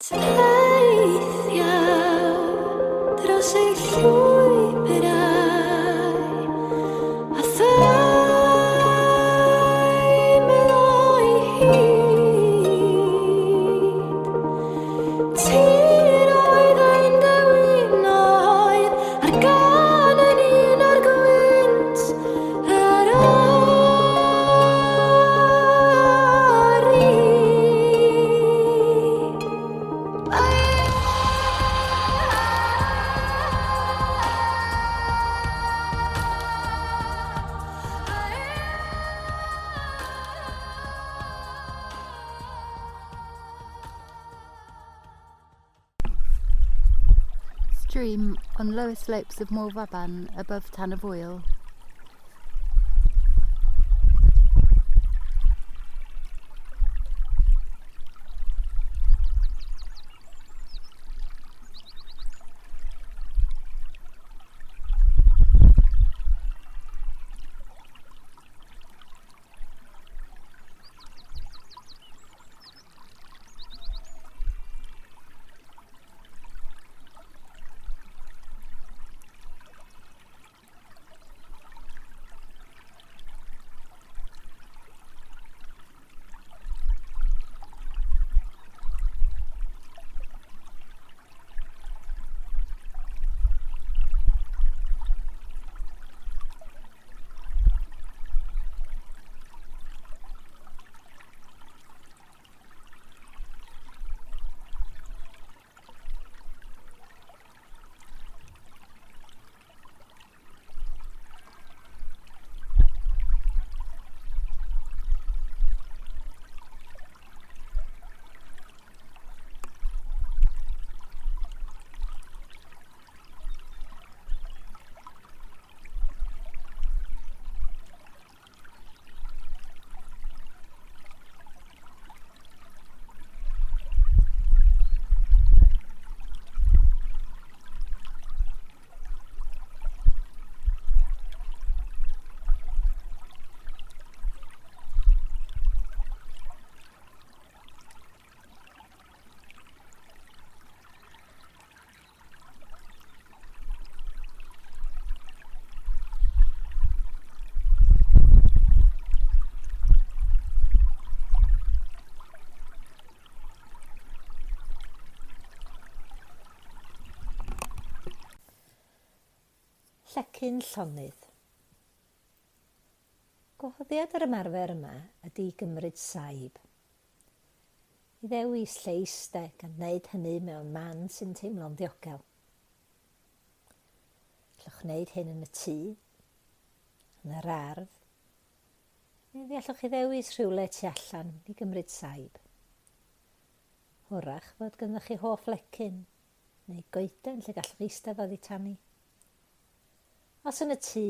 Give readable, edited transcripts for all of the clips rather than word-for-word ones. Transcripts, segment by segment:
Teithiau dros ei llwybrau a theimlo'i hyd. Tiroedd ein dewinoedd a'r gân yn un o'r gwynt yr Stream on lower slopes of Moel Faban above Tan y Foel. Llecyn llonydd. Gwahoddiad yr ymarfer yma ydy i gymryd saib. I ddewis lle iste gan wneud hynny mewn man sy'n teimlo'n ddiogel. Gallwch wneud hyn yn y tŷ, yn yr ardd, neu fe allwch chi ddewis rhywle tu allan i gymryd saib. Hwrach fod ganddoch chi hoff lecyn neu goeden lle gallwch eistedd oddi tani. Os yn y tŷ,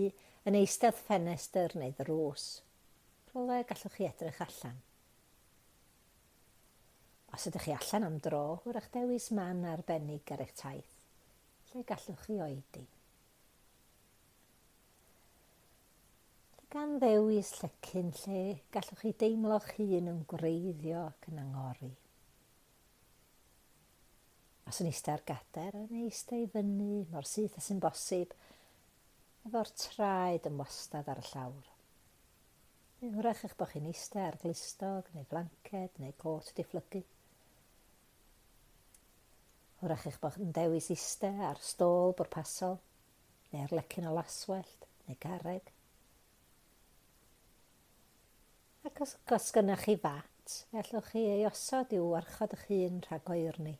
yn eistedd ffenestr neu ddrws, rhywle gallwch chi edrych allan. Os ydych chi allan am dro, hwyrach dewis man arbennig ar eich taith, lle gallwch chi oedi. Gan ddewis llecyn lle gallwch chi deimlo'ch hun yn gwreiddio ac yn angori. Os yn eistedd ar gadair, yn eistedd i fyny mor syth â sy'n bosib, efo'r traed yn wastad ar y llawr. Neu hwyrach eich bod chi'n eistedd ar glustog neu flanced neu cot wedi phlygu. Hwyrach eich bod yn dewis eistedd ar stôl bwrpasol neu ar lecyn o laswellt neu garreg. Ac os, os gynnwch chi fat, fe allwch chi ei osod i'w warchod eich hun rhag oerni.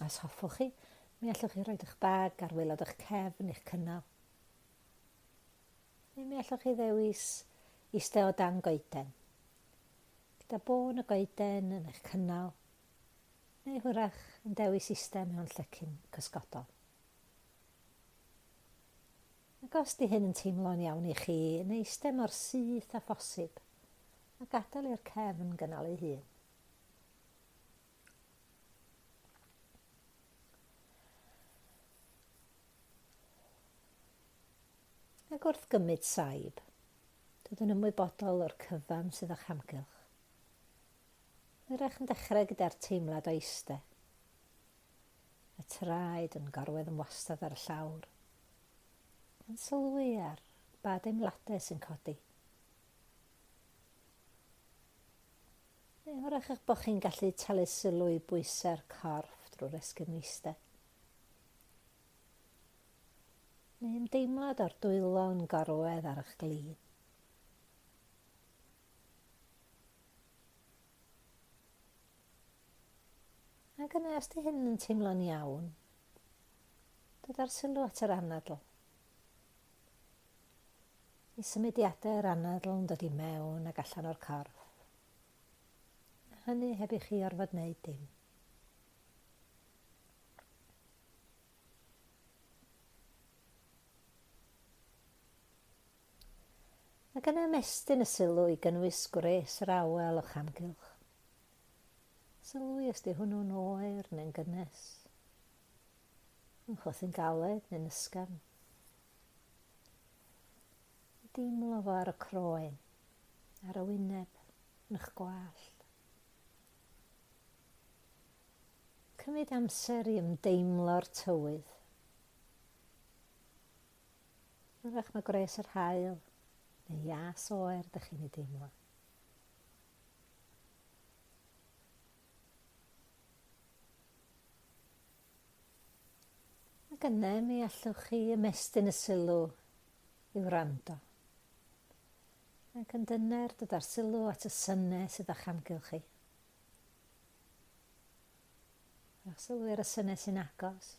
Os hoffwch chi, mi allwch chi roi eich bag ar waelod eich cefn i'ch cynnal. Neu mi allwch chi ddewis eistedd o dan goeden, gyda bôn y goeden yn eich cynnal, neu hwyrach yn dewis eistedd mewn llecyn cysgodol. Ac os di hyn yn teimlo'n iawn i chi, yn eistedd mor syth â phosib, a gadael i'r cefn gynnal ei hun. Ac wrth gymryd saib, dod yn ymwybodol o'r cyfan sydd o'ch hamgylch. Hwyrach yn dechrau gyda'r teimlad o eiste. Y traed yn gorwedd yn wastad ar y llawr. Yn sylwi ar ba deimladau sy'n codi. Neu hwyrach eich bod chi'n gallu talu sylw i bwysau'r corff drwy'r esgyrn eiste. Neu ymdeimlad o'r dwylo yn gorwedd ar eich glin. Ac yna, os di hyn yn teimlo'n iawn, dod â'r sylw at yr anadl. I symudiadau yr anadl yn dod i mewn ac allan o'r corff. A hynny heb i chi orfod wneud dim. Ac yna ymestyn y sylw i gynnwys gwres yr awel o'ch amgylch. Sylwi os 'di hwnnw'n oer neu'n gynnes, yn chwythu'n galed neu'n ysgafn. I deimlo fo ar y croen, ar y wyneb, yn eich gwallt. Cymryd amser i ymdeimlo'r tywydd. Wrach mae gwres yr haul neu ias oer ydych chi'n ei deimlo. Ac yna mi allwch chi ymestyn y sylw i wrando. Ac yn dyner dod â'r sylw at y synau sydd â'ch amgylch chi. Rhowch sylw ar y synau sy'n agos,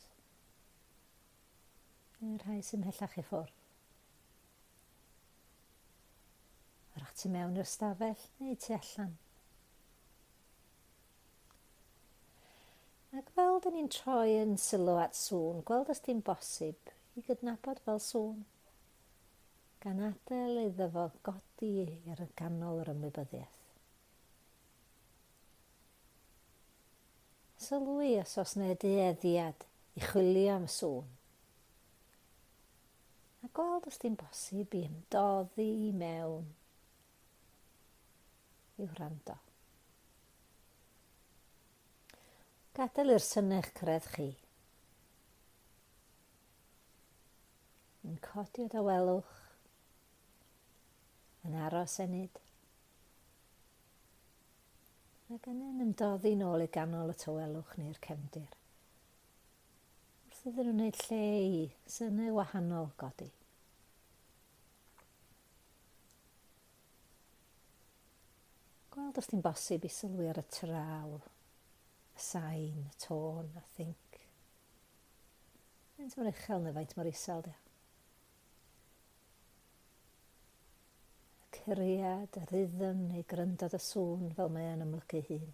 Neu'r rhai sy'n mhellach i ffwrdd. Wrach tu mewn i'r stafell neu tu allan. Ac fel dyn ni'n troi yn sylw at sŵn, gweld os di'n bosib i gydnabod fel sŵn, gan adael iddo fo godi i'r ganol yr ymwybyddiaeth. Sylwi os oes 'na dueddiad i chwilio am sŵn, a gweld os di'n bosib i ymdoddi i mewn i wrando. Gadael i'r synau eich cyrraedd chi. Yn codi o dawelwch, yn aros ennyd. Ac yna'n ymdoddi nôl i ganol y tawelwch neu'r cefndir. Wrth iddyn nhw wneud lle i synau wahanol godi. Gweld os ti'n bosib i sylwi ar y traw, y sain, y tôn, a thinc. Faint mor uchel neu faint mor isel di o. Y curiad, y rhythm neu gryndod y sŵn fel mae o'n amlygu hun.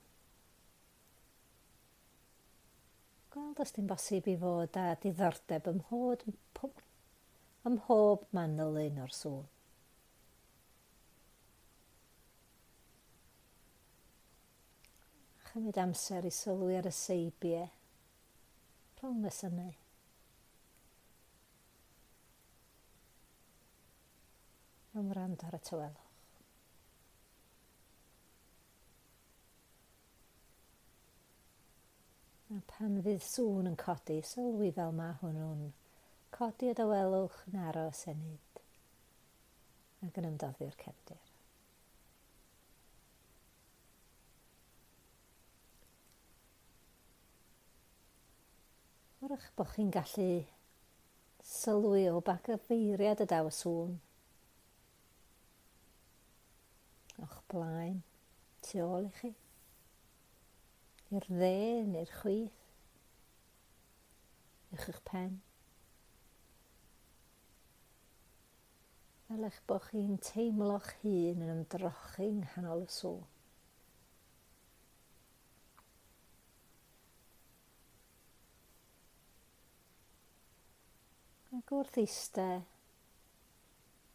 Gweld os di'n bosib i fod â diddordeb ym mhob, ym mhob manylyn o'r sŵn. Chymryd amser i sylwi ar y seibiau rhwng y synau. Yn wrando ar y tawelwch. A pan fydd sŵn yn codi, sylwi fel mae hwnnw'n codi o dawelwch yn aros ennyd ac yn ymdoddi'r cefndir. Wrach bod chi'n gallu Sylwi o ba gyfeiriad y daw y sŵn. O'ch blaen, tu ôl i chi. I'r dde neu'r chwith. Uwch eich pen. Fel eich bod chi'n teimlo'ch hun yn ymdrochi yng nghanol y sŵn. Ac wrth eiste,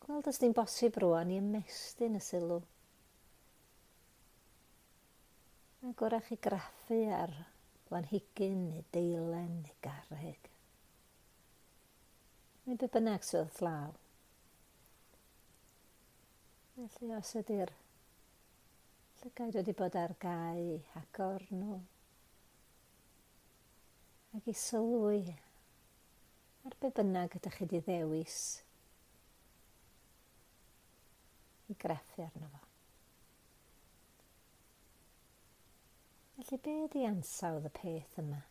gweld os di'n bosib rwan i ymestyn y sylw. A gwrach i graffu ar blanhigyn neu deilen neu garreg. Neu be bynnag sydd wrth law. Felly os ydy'r Llygaid wedi bod ar gau, agor nhw. Ac i sylwi ar be bynnag ydych chi wedi ddewis i graffu arno fo. Felly be ydy ansawdd y peth yma?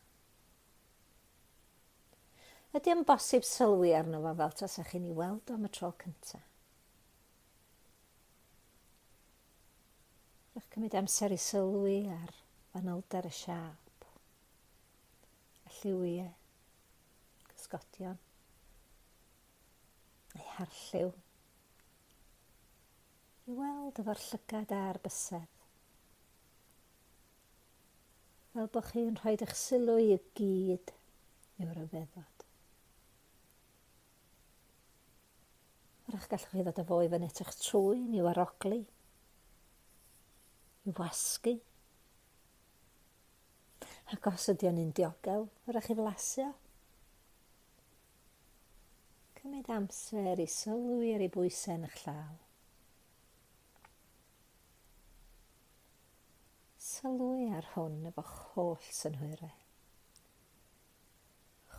Ydy o'n bosib sylwi arno fo fel tasach chi'n ei weld o am y tro cyntaf? Rwy'ch cymryd amser i sylwi ar fanylder y siâp, y lliwiau, cysgodion, ei harlliw, i weld efo'r llygad a'r bysedd. Fel bod chi'n rhoi eich sylw i gyd i'w ryfeddod. Wrach gallwch chi ddod â fo i fyny at eich trwyn, i'w arogli, i'w wasgu. Ac os ydy o'n un diogel, wrach i flasu o. Cymryd amser i sylwi ar ei bwysau yn eich llaw. Sylwi ar hwn efo'ch holl synhwyrau.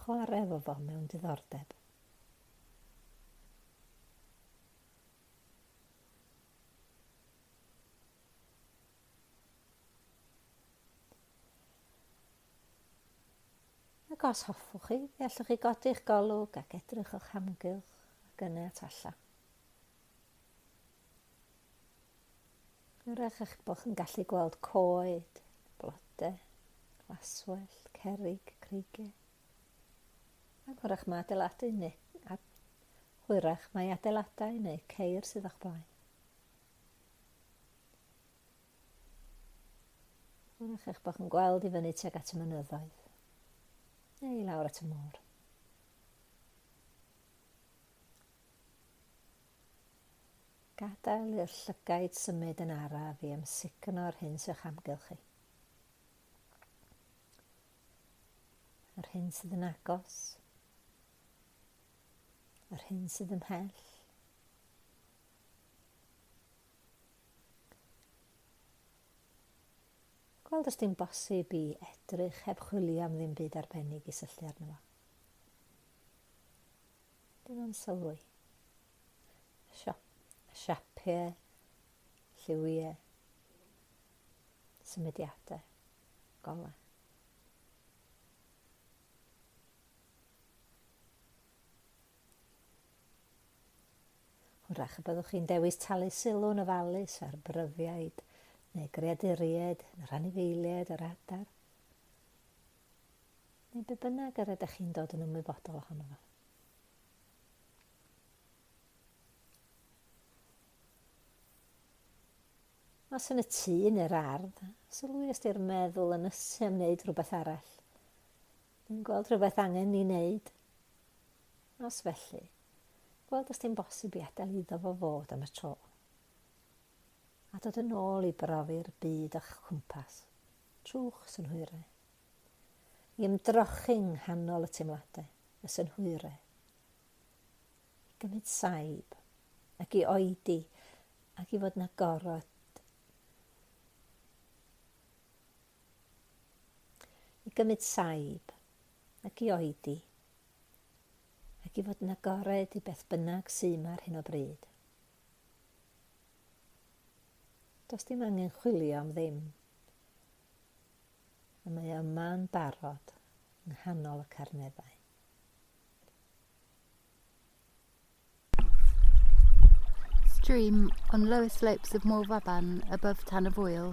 Chwarae efo fo mewn diddordeb. Ac os hoffwch chi, fe allwch chi godi'ch golwg ac edrych o'ch hamgylch ac yna at allan. Hwyrach eich bod chi'n gallu gweld coed, blodau, glaswellt, cerrig, creigiau. Ac hwyrach mae adeiladu neu a, hwyrach mae adeiladau neu ceir sydd o'ch blaen. Hwyrach eich bod chi'n gweld i fyny tuag at y mynyddoedd, neu i lawr at y môr. Gadael i'r llygaid symud yn araf i amsugno'r hyn sy'ch amgylch chi. Yr hyn sydd yn agos, yr hyn sydd ymhell. Gweld os dim bosib i edrych heb chwilio am ddim byd arbennig i syllu arno fo. Dim ond sylwi. Siop, siapiau, lliwiau, symudiadau, golau. Hwyrach y byddwch chi'n dewis talu sylw'n ofalus ar bryfiaid neu greaduriaid, yr anifeiliaid, yr adar, neu be bynnag yr ydych chi'n dod yn ymwybodol ohono fo. Os yn y tŷ neu'r ardd, sylwi os di'r meddwl yn ysu am wneud rhywbeth arall, neu'n gweld rhywbeth angen ni wneud. Os felly, gweld os di'n bosib i adael iddo fo fod am y tro. A dod yn ôl i brofi'r byd o'ch cwmpas, trw'ch synhwyrau. I ymdrochi yng nghanol y teimladau, y synhwyrau. I gymryd saib, ac i oedi, ac i fod yn agorod. I gymryd saib, ac i oedi, ac i fod yn agored i beth bynnag sy 'ma ar hyn o bryd. Does dim angen chwilio am ddim. Y mae yma'n barod yng nghanol y carneddau. Stream on lower slopes of Moel Faban above Tan y Foel.